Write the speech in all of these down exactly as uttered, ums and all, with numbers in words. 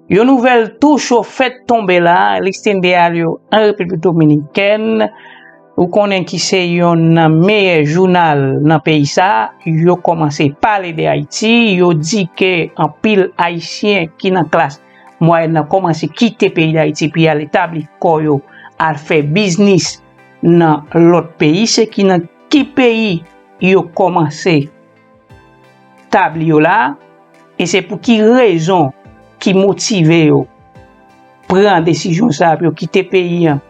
Yon nouvèl tou cho fèt tonbe la, Listín Diario an Repiblik Dominikèn, ou konnen ki se yonn nan meyè jounal nan peyi sa, yo kòmanse pale de Ayiti, yo di ke anpil Ayisyen ki nan klas mwayèn nan kòmanse kite peyi Dayiti pou y al etabli kò yo, al fè biznis nan lòt peyi. Se ki nan ki peyi yo kòmanse tabli yo la, e se pou ki rezon ki motive yo pran desizyon sa a pou yo kite peyi an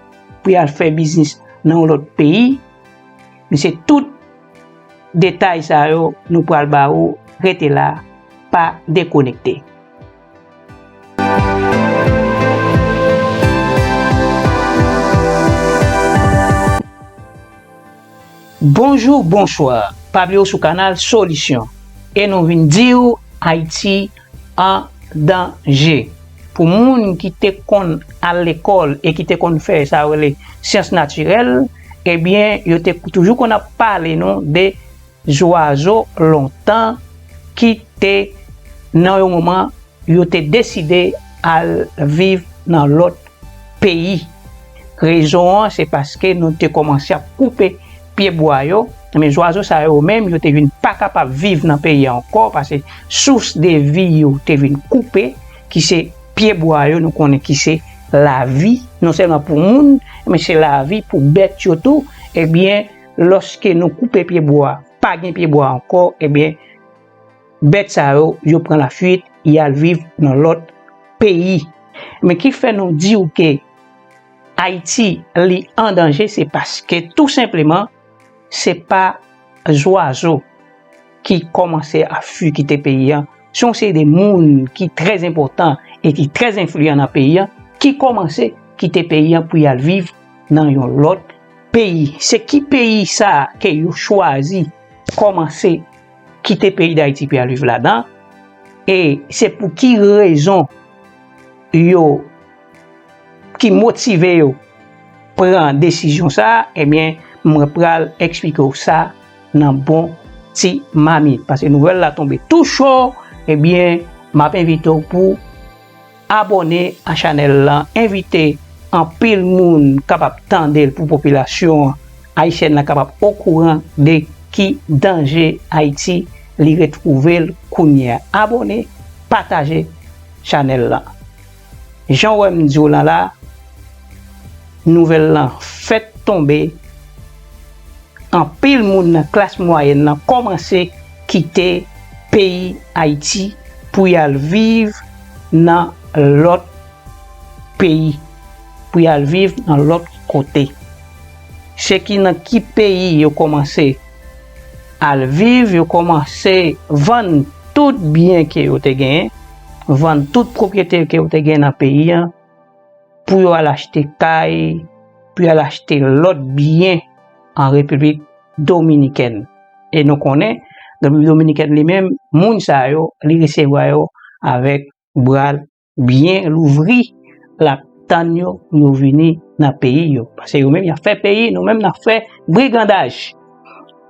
pou y al fè biznis nan yon lòt peyi. Men se tout detay sa yo nou pral ba ou. Rete la, pa dekonekte. Bonjou, bonswa. Pa bliye w sou kanal Solisyon. E nou vin di w Ayiti an danje. Pou moun ki te konn al lekòl e ki te konn fè sa yo rele syans natirèl, ebyen, yo te toujou konn ap pale nou de zwazo lontan ki te nan yon moman yo te deside al viv nan lòt peyi. Rezon an, se paske nou te kòmanse ap koupe pyebwa yo. Men zwazo sa yo menm, yo te vin pa kapab viv nan peyi a ankò, paske sous de vi yo te vin koupe, ki se pyebwa yo, nou konnen ki se lavi, non sèlman pou moun, men se lavi pou bèt yo tou. Ebyen, lòske nou koupe pyebwa, pa gen pyebwa ankò, ebyen, bèt sa yo, yo pran lafuit, y al viv nan lòt peyi. Men ki fè nou di w ke Ayiti, li an danje, se paske tou senpleman, se pa zwazo ki kòmanse ap fui kite peyi an. Se yon seri de moun ki trè enpòtan e ki trè enfliyan nan peyi an, ki kòmanse kite peyi an pou y al viv nan yon lòt peyi. Se ki peyi sa a ke yo chwazi kòmanse kite peyi Dayiti pou y al viv ladan? E se pou ki rezon yo, ki motive yo pran desizyon sa a? Ebyen, mwen pral eksplike w sa nan bon ti mamit. Paske nouvèl la tonbe tou cho, ebyen, m ap envite w pou abòne a chanèl lan, envite anpil moun kapab tande l pou popilasyon ayisyèn nan kapab okouran de ki danje Ayiti li retwouve l kounye a. Abòne, pataje chanèl lan. Jan w wè m di w lan la, nouvèl lan fèt tonbe, anpil moun nan klas mwayèn nan kòmanse kite peyi Ayiti pou y al viv nan lòt peyi, pou y al viv nan lòt kote. Se ki nan ki peyi yo kòmanse al viv, yo kòmanse vann tout byen ke yo te genyen, vann tout pwopyete ke yo te genyen nan peyi an, pou yo al achte kay, pou yo al achte lòt byen an Repiblik Dominikèn. E nou konnen, Repiblik Dominikèn li menm, moun sa yo, li resevwa yo avèk bra l byen louvri, l ap tann yo pou yo vini nan peyi yo. Paske yo menm, y ap fè peyi, nou menm, n ap fè brigandaj.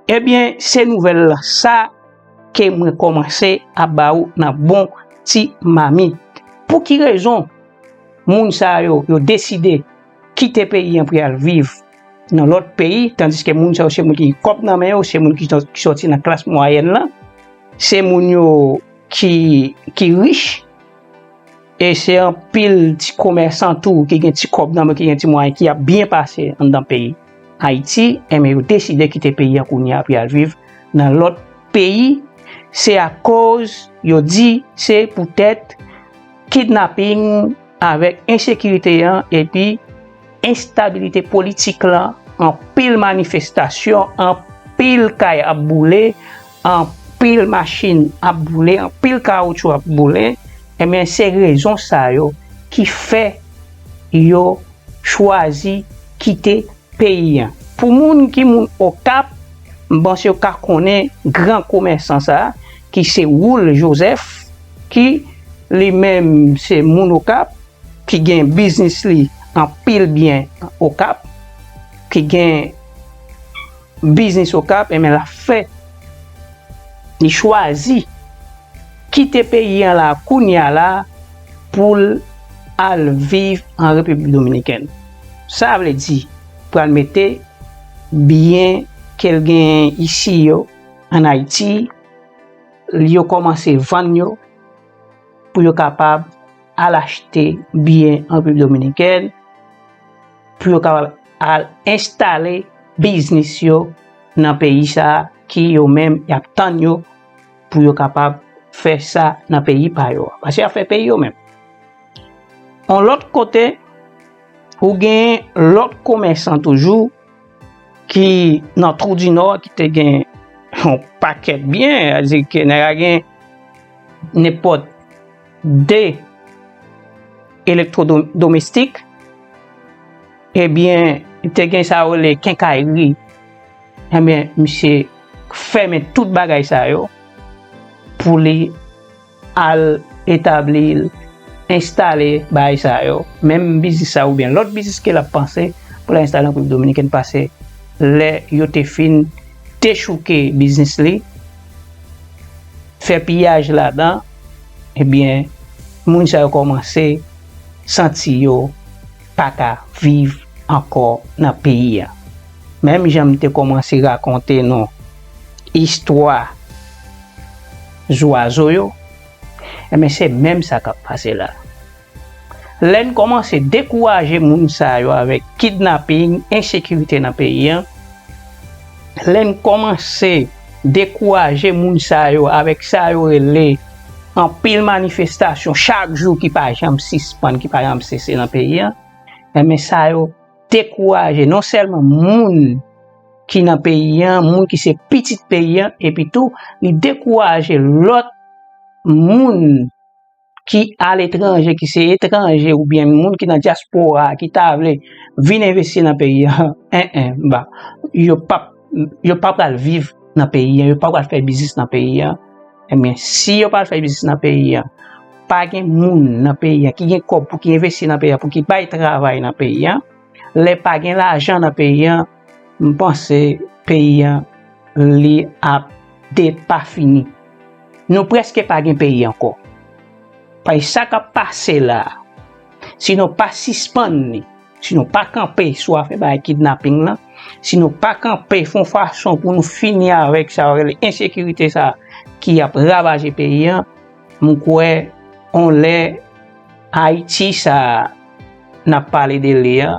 Ebyen, se nouvèl sa ke mwen kòmanse ap ba ou nan bon ti mamit. Pou ki rezon moun sa yo, yo deside kite peyi an pou y al viv nan lòt peyi, tandiske moun sa yo se moun ki gen kòb nan men yo, se moun ki sò-, ki sòti nan klas mwayèn lan, se moun yo ki, ki rich, e se anpil ti komèsan tou ki gen ti kòb nan men, ki gen ti mwayen, ki ap byen pase anndan peyi Ayiti, enben yo deside kite peyi an kounye a pou y al viv nan lòt peyi. Se akoz yo di se poutèt kidnaping avèk ensekirite an epi enstabilite politik lan, anpil manifestasyon, anpil kay ap boule, anpil machin ap boule, anpil kawotchou ap boule, ebyen, se rezon sa yo ki fè yo chwazi kite peyi an. Pou moun ki moun Okap, m panse yo ka konnen gran komèsan sa a, ki se Woul Joseph, ki li menm se moun Okap, ki gen biznis li anpil byen Okap, ki gen biznis Okap, enben l ap fè, li chwazi kite peyi an la, kounye a la, pou l al viv an Repiblik Dominikèn. Sa vle di, pral mete byen ke l genyen isi yo ann Ayiti, yo kòmanse vann yo pou yo kapab al achte byen an Repiblik Dominikèn, pou yo kapab al enstale biznis yo nan peyi sa a ki yo menm y ap tann yo pou yo kapab fè sa nan peyi pa yo a. Paske y ap fè peyi yo menm. On lòt kote, ou gen lòt komèsan toujou ki nan Twou di Nò ki te gen yon pakèt byen, sètadi ke nèg la gen nenpòt de elektwodomestik, ebyen, te gen sa yo rele kenkayri. Ebyen, misye fèmen tout bagay sa yo pou li al etabli l, enstale bagay sa yo, menm biznis sa oubyen lòt biznis ke l ap panse pou l enstale an Repiblik Dominikèn, paske lè yo te fin dechouke biznis li, fè piyaj ladan, ebyen, moun sa yo kòmanse santi yo pa ka viv ankò nan peyi a. Menm jan m te kòmanse rakonte nou istwa zwazo yo, ebyen, se menm sa k ap pase la. Lè n kòmanse dekouraje moun sa yo avèk kidnaping, ensekirite nan peyi a, lè n kòmanse dekouraje moun sa yo avèk sa yo rele anpil manifestasyon chak jou ki pa janm sispann, ki pa janm sese nan peyi a, ebyen, sa yo dekouraje non sèlman moun ki nan peyi a, moun ki se pitit peyi a, epi tou, li dekouraje lòt moun ki aletranje, ki se etranje oubyen moun ki nan dyaspora a, ki ta vle vin envesti nan peyi a, en, en, ba, yo p ap, yo pa pral viv nan peyi a, yo pa pral fè biznis nan peyi a. Ebyen, si yo pral fè biznis nan peyi a, pa gen moun nan peyi a ki gen kòb pou ki envesti nan peyi a, pou ki bay travay nan peyi a. Lè pa gen lajan nan peyi a, m panse peyi a, li ap depafini. Nou prèske pa gen peyi ankò. Paske sa k ap pase la a, si nou pa sispann li, si nou pa kanpe sou afè bagay kidnaping lan, si nou pa kanpe fè yon fason pou nou fini avèk sa yo rele ensekirite sa a ki ap ravaje peyi a, m kwè on lè Ayiti sa a n ap pale de li a,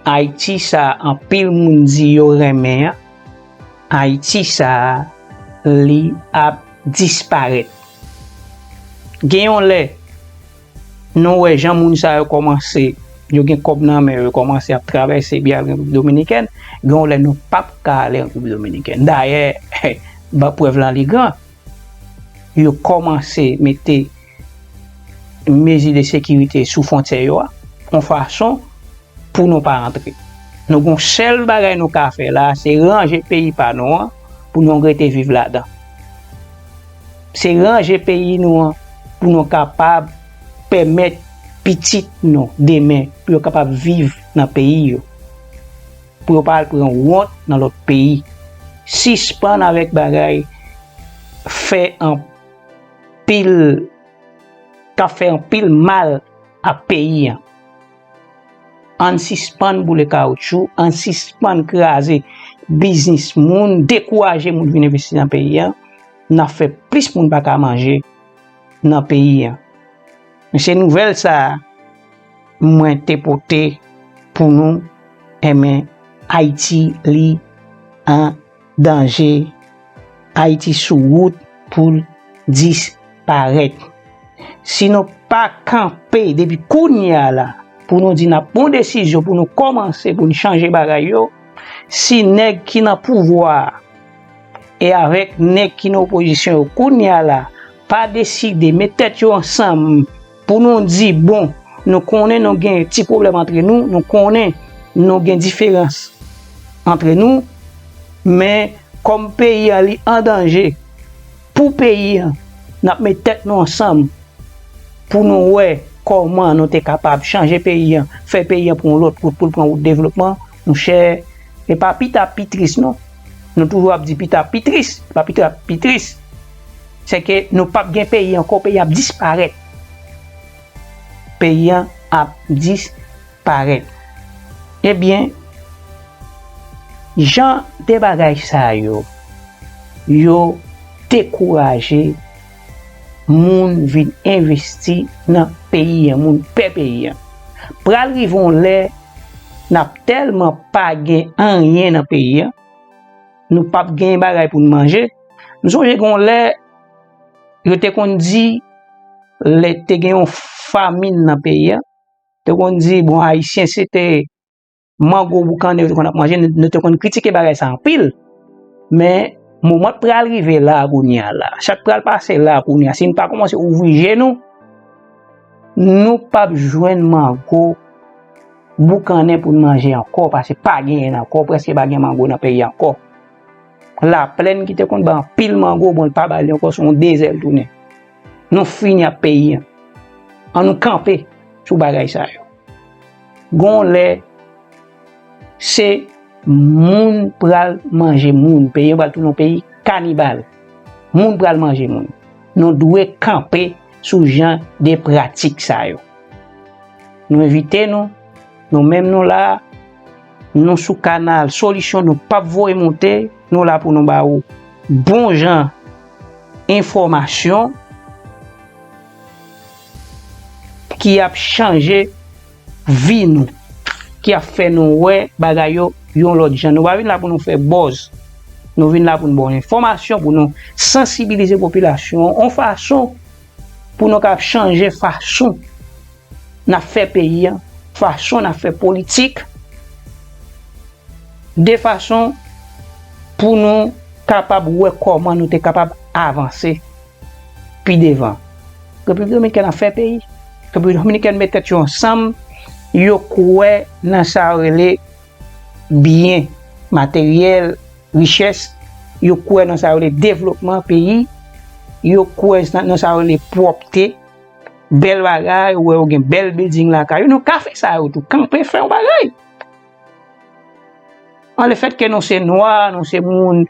Ayiti sa a anpil moun di yo renmen an, Ayiti sa a, li ap disparèt. Gen yon lè, nou wè jan moun sa yo kòmanse, yo gen kòb nan men yo, yo kòmanse ap travèse byen al Repiblik Dominikèn, gen yon lè nou p ap ka ale Repiblik Dominikèn. Dayè, ba prèv lan li gran, yo kòmanse mete mezi de sekirite sou fwontyè yo a, yon fason pou nou pa antre. Nou gen yon sèl bagay nou ka fè la, se ranje peyi pa nou an, pou nou rete viv ladan. Se ranje peyi nou an, pou nou kapab pèmèt pitit nou demen, pou yo kapab viv nan peyi yo. Pou yo pa al pran wont nan lòt peyi. Sispann avèk bagay fè anpil, k ap fè anpil mal a peyi an. Ann sispann boule kawotchou, ann sispann kraze biznis moun, dekouraje moun vin envesti nan peyi an. N ap fè plis moun pa ka manje nan peyi an. Men se nouvèl sa a mwen te pote pou nou, enben, Ayiti, li an danje. Ayiti sou wout pou l disparèt. Si nou pa kanpe depi kounye a la, pou nou di n ap pran yon desizyon, pou nou kòmanse, pou nou chanje bagay yo, si nèg ki nan pouvwa a e avèk nèg ki nan opozisyon yo kounye a la pa deside met tèt yo ansanm pou nou di, bon, nou konnen nou gen ti pwoblèm antre nou, nou konnen nou gen diferans antre nou, men kòm peyi a li an danje, pou peyi a, n ap met tèt nou ansanm pou nou wè kòman nou te kapab chanje peyi a, fè peyi a pran yon lòt wout pou l pran wout devlopman. Monchè, e pa pita pi tris non. Nou toujou ap di pita pi tris, e pa pita pi tris. Se ke nou p ap gen peyi ankò, peyi ap disparèt. peyi an ap disparèt. Ebyen, jan de bagay sa yo, yo dekouraje moun vin envesti nan peyi an, moun pè peyi an. Pral rive yon lè, n ap tèlman pa gen anyen nan peyi an, nou p ap gen bagay pou n manje. M sonje gen yon lè, yo te konn di, lè te gen yon famin nan peyi an, te konn di, bon, Ayisyen, se te mango, boukannen yo te konn ap manje, nou, nou te konn kritike bagay sa anpil. Men, moman pral rive la kounye a la. Sa k pral pase la kounye a, si n pa kòmanse ouvri je nou, nou p ap jwenn mango, boukannen pou n manje ankò, paske pa genyen ankò, prèske pa gen mango nan peyi ankò. Laplèn ki te konn bay anpil mango, bon, l pa bay li ankò, se yon dezè l tounen. Nou fini ak peyi an. An nou kanpe sou bagay sa yo. Gon lè, se moun pral manje moun. Peyi an pral tounen yon peyi kanibal. Moun pral manje moun. Nou dwe kanpe sou jan de pratik sa yo. Nou envite nou, nou menm nou la, nou sou kanal Solisyon, nou p ap voye monte, nou la pou nou ba ou bon jan enfòmasyon ki ap chanje vi nou, ki ap fè nou wè bagay yo yon lòt jan. Nou pa vin la pou nou fè buzz. Nou vin la pou nou ba w enfòmasyon, pou nou sansibilize popilasyon an, yon fason pou nou ka chanje fason n ap fè peyi an, fason n ap fè politik, de fason pou nou kapab wè kòman nou te kapab avanse pi devan. Repiblik Dominikèn ap fè peyi. Repiblik Dominikèn met tèt yo ansanm, yo kwè nan sa yo rele byen materyèl, richès, yo kwè nan sa yo rele devlopman peyi, yo kwè nan, nan sa yo rele pwòpte, bèl bagay, ou wè yo gen bèl bilding lakay yo, nou ka fè sa yo tou, kanpe fè yon bagay. An lefètke nou se nwa, nou se moun,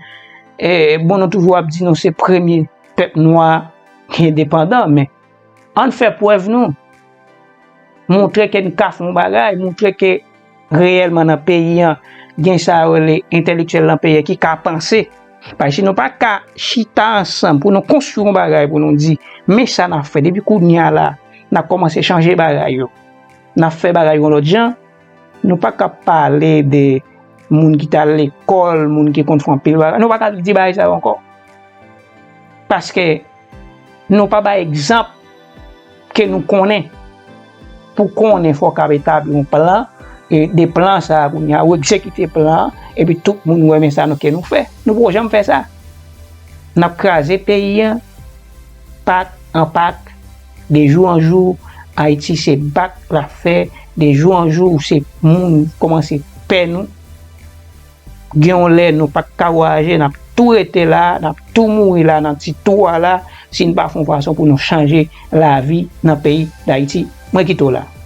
eh, bon, nou toujou ap di nou se premye pèp nwa ki endepandan, men ann fè prèv nou. Montre ke n ka fè yon bagay, montre ke reyèlman nan peyi an, gen sa yo rele entèlektyèl nan peyi an ki ka panse. Paske si nou pa ka chita ansanm pou nou konstwi yon bagay, pou nou di, men sa n ap fè, depi kounye a la, n ap kòmanse chanje bagay yo. N ap fè bagay yo yon lòt jan. Nou pa ka pale de moun ki t al lekòl, moun ki konn fè anpil bagay. Nou pa ka di bagay sa yo ankò. Paske nou pa bay egzanp ke nou konnen. Pou konnen, fò w ka etabli yon plan, e de plan sa a, kounye a, ou egzekite plan an, epi tout moun wè, men sa nou ke nou fè. Nou poko janm fè sa. N ap kraze peyi an, pak an pak, de jou an jou, Ayiti se bak l ap fè, de jou an jou, se moun kòmanse pè nou. Gen yon lè nou pa t ka vwayaje, n ap tou rete la, n ap tou mouri la, nan ti twou a la, si n pa fè yon fason pou nou chanje lavi nan peyi Dayiti. Mwen kite w la.